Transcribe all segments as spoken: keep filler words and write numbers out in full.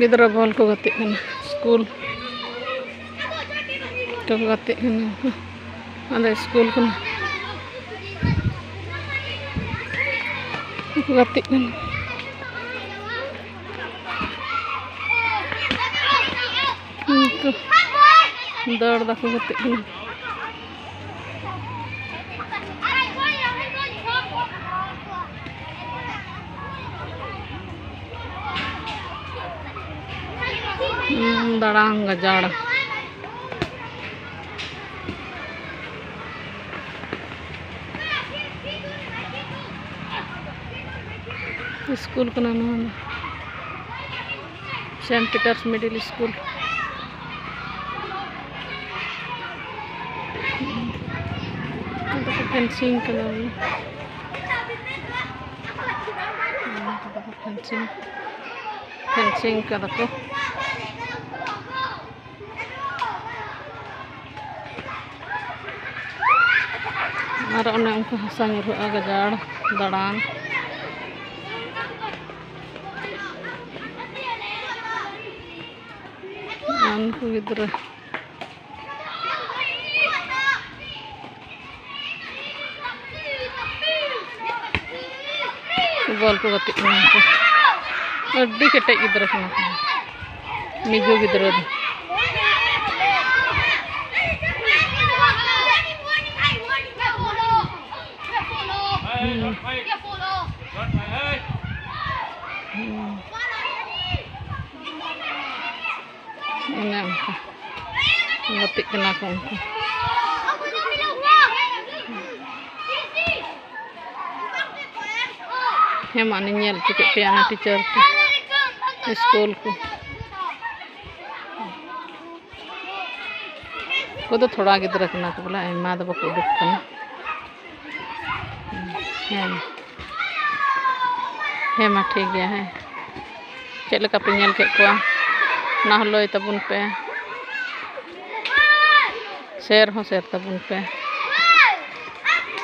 ᱜᱤᱫᱽᱨᱟᱹ ᱵᱚᱞ ᱠᱚ ᱜᱟᱛᱮᱜ ᱠᱟᱱᱟ, ᱥᱠᱩᱞ ᱠᱚ ᱜᱟᱛᱮᱜ ᱠᱟᱱᱟ᱾ ᱟᱫᱚ ᱥᱠᱩᱞ ᱠᱟᱱᱟ, ᱠᱚ ᱜᱟᱛᱮᱜ ᱠᱟᱱᱟ᱾ ᱩᱱᱠᱩ ᱫᱟᱹᱲ ᱫᱟᱠᱚ, ᱜᱟᱛᱮᱜ ᱠᱟᱱᱟ᱾ ᱦᱩᱸ, ᱫᱟᱬᱟᱱ ᱜᱟᱡᱟᱲ᱾ ᱥᱠᱩᱞ ᱠᱟᱱᱟ ᱱᱚᱣᱟ ᱫᱚ, ᱥᱮᱱᱴ ᱯᱤᱴᱟᱨᱥ ᱢᱤᱰᱤᱞ ᱥᱠᱩᱞ᱾ ᱱᱚᱛᱮ ᱠᱚ ᱯᱷᱮᱱᱥᱤᱝ ᱠᱟᱫᱟ ᱵᱚᱞᱮ᱾ ᱱᱚᱣᱟ ᱠᱚᱫᱚ ᱠᱚ ᱯᱷᱮᱱᱥᱤᱝ, ᱯᱷᱮᱱᱥᱤᱝ ᱠᱟᱫᱟ ᱠᱚ᱾ ᱟᱨ ᱚᱱᱮ ᱚᱱᱠᱟ ᱦᱟᱥᱟ ᱧᱩᱨᱦᱩᱜᱼᱟ, ᱜᱟᱡᱟᱲ ᱫᱟᱬᱟᱱ᱾ ᱟᱨ ᱩᱱᱠᱩ ᱜᱤᱫᱽᱨᱟᱹ ᱵᱚᱞ ᱠᱚ ᱜᱟᱛᱮᱜ ᱠᱟᱱᱟ ᱩᱱᱠᱩ᱾ ᱟᱹᱰᱤ ᱠᱮᱴᱮᱡ ᱜᱤᱫᱽᱨᱟᱹ ᱠᱟᱱᱟ ᱠᱚ, ᱢᱤᱡᱳ ᱜᱤᱫᱽᱨᱟᱹ ᱫᱚ᱾ ᱦᱩᱸ᱾ ᱦᱩᱸ᱾ ᱚᱱᱮ ᱚᱱᱠᱟ ᱜᱟᱛᱮᱜ ᱠᱟᱱᱟ ᱠᱚ ᱩᱱᱠᱩ᱾ ᱦᱮᱸ, ᱢᱟ, ᱚᱱᱮᱧ ᱧᱮᱞ ᱦᱚᱪᱚ ᱠᱮᱫ ᱯᱮᱭᱟ ᱚᱱᱟ ᱴᱤᱪᱟᱨ ᱠᱚ, ᱥᱠᱩᱞ ᱠᱚ᱾ ᱩᱱᱠᱩ ᱫᱚ ᱛᱷᱚᱲᱟ ᱜᱤᱫᱽᱨᱟᱹ ᱠᱟᱱᱟ ᱠᱚ ᱵᱚᱞᱮ, ᱟᱭᱢᱟ ᱫᱚ ᱵᱟᱠᱚ ᱩᱰᱩᱠ ᱠᱟᱱᱟ᱾ ᱦᱮᱸ, ᱦᱮᱸ, ᱢᱟ, ᱴᱷᱤᱠ ᱜᱮᱭᱟ᱾ ᱦᱮᱸ, ᱪᱮᱫ ᱞᱮᱠᱟ ᱯᱮ ᱧᱮᱞ ᱠᱮᱫ ᱠᱚᱣᱟ, ᱚᱱᱟ ᱦᱚᱸ ᱞᱟᱹᱭ ᱛᱟᱵᱚᱱ ᱯᱮ, ᱥᱮᱭᱟᱨ ᱦᱚᱸ ᱥᱮᱭᱟᱨ ᱛᱟᱵᱚᱱ ᱯᱮ,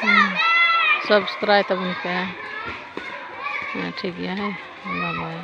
ᱦᱮᱸ, ᱥᱟᱵᱥᱠᱨᱟᱭᱤᱵᱽ ᱛᱟᱵᱚᱱ ᱯᱮ᱾ ᱦᱮᱸ, ᱴᱷᱤᱠ ᱜᱮᱭᱟ᱾ ᱦᱮᱸ, ᱵᱟᱭ ᱵᱟᱭ᱾